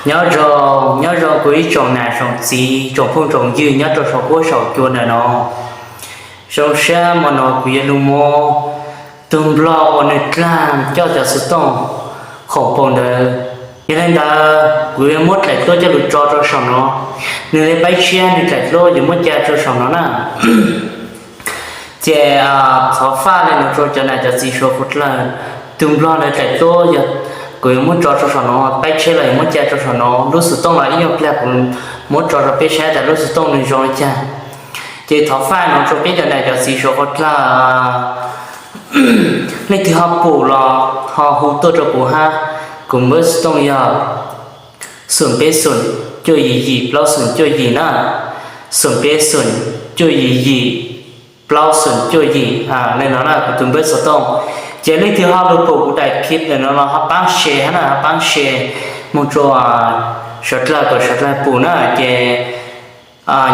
Nyob zoo, nyob zoo kuv ib tsoom nam tsoom txiv, tsoom phooj tsoom ywg nyob rau saum huab saum cua ntawm no. Zoo siab hmo no kuv yuav lug muab tug nplog uas nws dlaag coj cov xov tooj khoom paus ntawd. Yog le ntawd kuv yuav muab dlaim duab coj lug tso rau saum no, nws le paib tshiab nws dlaim duab yuav muab ca rau saum no na. Ces thov faj le no rau cov nam cov txiv suav qhuav dlawg, tug nplog le dlaim duab yog kuv yuav muab tso rau saum no, paib tshiab los yuav muab ca rau saum no, lub xov tooj los ib nyuag pliag kuv muab tso rau peb saib tas lub xov tooj nws zoo li cas. Ces thov faj no rau peb cov nam cov txiv suav qhuav dlawg, leej twg ho pum los ho hu tuaj rau kuv hab. Kuv npawb xov tooj yog xoom peb xoom cuaj yim yim plaub xoom cuaj yim na, xoom peb xoom cuaj yim yim plaub xoom cuaj yim le no na kuv tus npawb xov tooj. Ces leej twg ho lug pum kuv daim clip ntawm no los ho paab share hab na, ho paab share moog rua suav dlawg kom suav dlawg pum na. Ces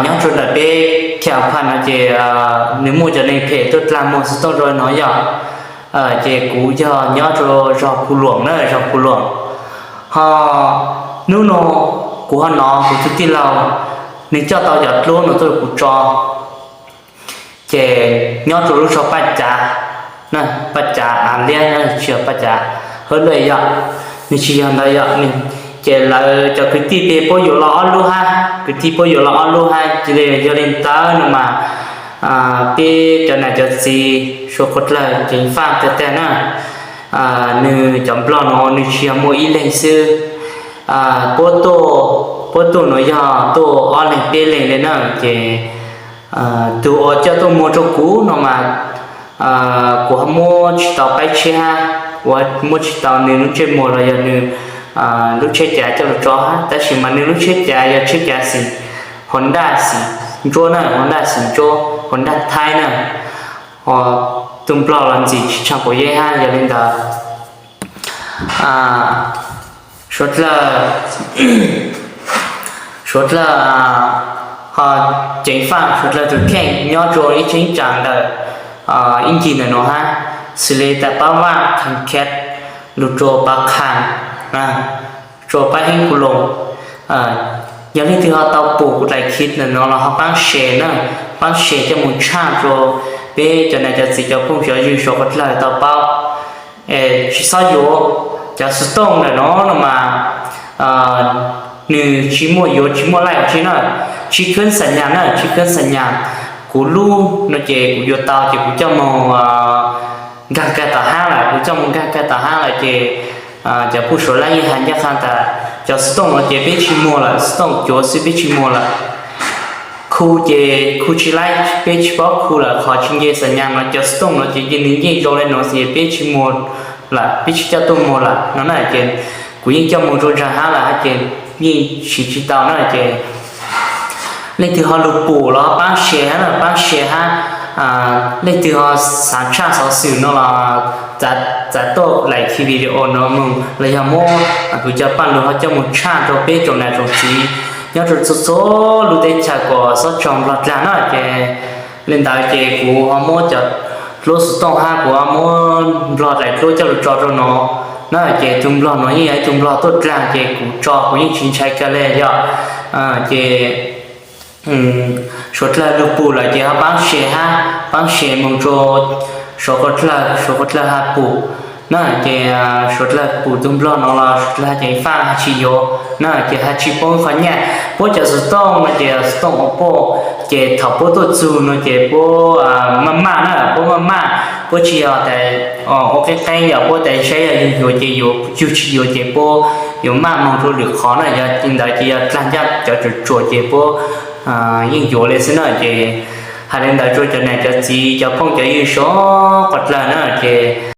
nyob rua ntawm peb tham phaj no ces nws muaj cov neeg phem tuaj dlaag muag xov tooj rau no yog, ces kuv yog nyob rua zog Phu Luam na, zog Phu Luam. Ho hnub no kuv ho nov kuv tug tij laug, nws coj tau cov duab no tuaj kuv tso. Ces nyob rua lub zog Paj Cav, Paj Cav av liab tsi yog Paj Cav hab le yog, nws tsis yog ntawd yog, ces lawv cov kwv tij peb puab yuav los ob lub hab, kwv tij puab yuav los ob lub hab, cia li yog le ntawd no mas peb cov nam cov txiv suav qhuav dlawg ceev faj tag tag na. Nws cov nplog no nws tsis yog muaj ib leeg xwb, puab tuaj, puab tuaj no yog tuaj ob leeg peb leeg le na. Ces tug uas coj tuaj muag rau kuv no mas kuv ho muab tsis tau paib tshiab hab, kuv muab tsis tau nws lub ntsej muag los yog nws lub tsheb cav coj lug tso hab, tab sis mas nws lub tsheb cav yog tsheb cav xim, Honda xim ntsuab na, Honda xim ntsuab, Honda Thaib na. Ho tug nplog los ntxim tsis tshaaj quav yeeb hab, yog le ntawd suav dlawg, suav dlawg ho ceev faj suav dlawg tug kheej nyob rua ib cheeb tsam ntawm ib ncig ntawm no hab, xws le tas Pab Vaaj, Kheev Kheev, lug rua Pab Qhaas, rua Pab Heeb Ku Loos. Yog leej twg ho tau pum kuv daim clip ntawm no los ho paab share na, paab share coj moog tshaj rua peb cov nam cov txiv cov phooj cov ywg suav qhuav dlawg tau paub. Tsis xob yuav, cov xov tooj ntawm no no mas nws tsis muaj yuav tsis muaj laij tsi na, tsis khwb xa nyas na, tsis khwb xa nyas. Kuv lub no ces kuv yuav tau ces kuv coj moog nkaag kag tom hab lawm, kuv coj moog nkaag kag tom hab lawm ces cov puj suav laj yeej has ncaj qha tas cov xov tooj no ces peb tsis muag lawm, xov tooj cuav xwb peb tsis muag lawm. Khu ces khu tsis laib, peb tsis paub khu lawm, qhov tsis nce xa nyas no cov xov tooj no ces nws yeej zoo le no xwb, peb tsis muag lawm, peb tsis coj tuaj muag lawm no na. Ces kuv yeej coj moog rua ntsaa hab lawm hab ces yeej siv tsis tau na. Ces leej twg ho lug pum los ho paab share hab, paab share hab. Leej twg ho xaav tshaj xov xwm no los txav tuaj laim ki video no moog los yog muab kuv cov paaj lug ho coj moog tshaj rua peb tsoom nam tsoom txiv nyob rua txhua txhua lub teb chaws kom xob raug nplog dlaag na. Ces le ntawd ces kuv ho muab cov dluab xov tooj hab kuv ho muab nplog daim dluab coj lug tso rau no na. Ces tug nplog no yeej yog ib tug nplog tuaj dlaag ces kuv tso kuv yeej tsis ntshai kawg le yog. Ces suav dlawg lug pum lawm ces ho paab share hab, paab share moog rua suav qhuav dlawg, suav qhuav dlawg ha pum na. Ces suav dlawg pum tug nplog no los suav dlawg ceev faj ha tsis yuav na. Ces ha tsis poob qhov nyaj, puab cov xov tooj no ces xov tooj ua puj, ces thaum puab tuaj txug no ces puab maj maj na, puab maj maj, puab tsis yog tas ua qeeb qeeb, yog puab tas saib yog yug yuav ces yuav, yug tsis yuav ces puab yuav maj moog rua lwm qhov na. Yog li ntawd ces yog dlaag ncaj cov tsuam tsuam ces puab yeej yuav le xwb na. Ces has le ntawd rua cov nam cov txiv cov phooj cov ywg suav qhuav dlawg na. Ces